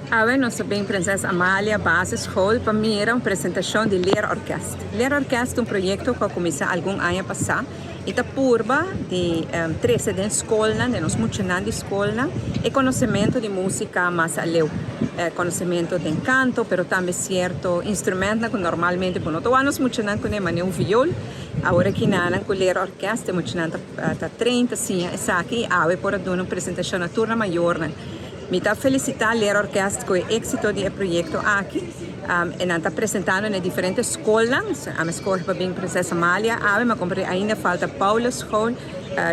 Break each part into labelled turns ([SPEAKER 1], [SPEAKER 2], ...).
[SPEAKER 1] Awe nos ta bin Prinses Amalia Basisschool pa mira un presentacion di Leerorkest. Leerorkest ta un proyecto cu a cuminsa algun aña pasa y ta purba di trece den scolnan, den nos muchanan di scolnan, e conocemento di musica mas aleu. Conocemento den canto, pero tambe cierto instrumentnan cu normalmente bo no ta wak nos muchanan cune, manera un viool. Awor aki nan cu Leerorkest e muchanan ta train, ta siña esaki y awe por a duna un presentacion na tur nan mayornan. Mi ta felicita Leerorkest cu e exito di e proyecto aki. E nan ta presentando na e diferente scolnan. Ami scoge pa bin Prinses Amalia awe, ma comprende ainda falta Paulusschool.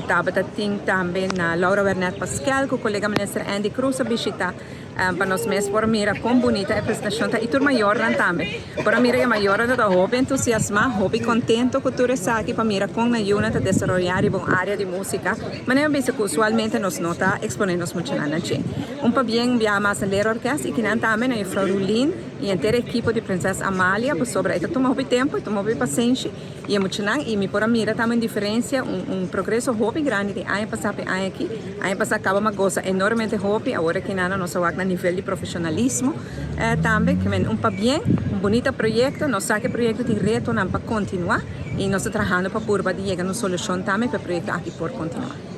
[SPEAKER 1] Tabata tin tambe na Laura Wernet Paskel cu colega Minister Andy Croes a bishita. Pa nos mes por mira kon bunita e presentashon ta i tur mayornan tambe por a mira e mayornan ta hopi entusiasmá, hopi kontento ku tur esaki pa mira kon nan yunan ta desaroyá riba un área di músika manera mi bisa ku usualmente nos no ta eksponé nos muchanan na dje. Un pabien un biaha mas na Leerorkest i kinan tambe na Juffrouw Rulin i henter e ekipo di Prinses Amalia pasobra e ta tuma hopi tempu, e tuma hopi pasenshi. I e muchanan i mi por a mira tambe un diferencia, un un progreso hopi grandi di aña pasa pa e aña aki. Aña pasa caba mi a goza enormemente hopi, awor aki nan nos a wak na nivel di profesionalismo tambe. Ke men un pabien, un bunita proyecto, nos sa ke proyecto tin retonan pa continua i nos ta trahando pa purba di yega na un solucion tambe pa e proyecto aki por continua.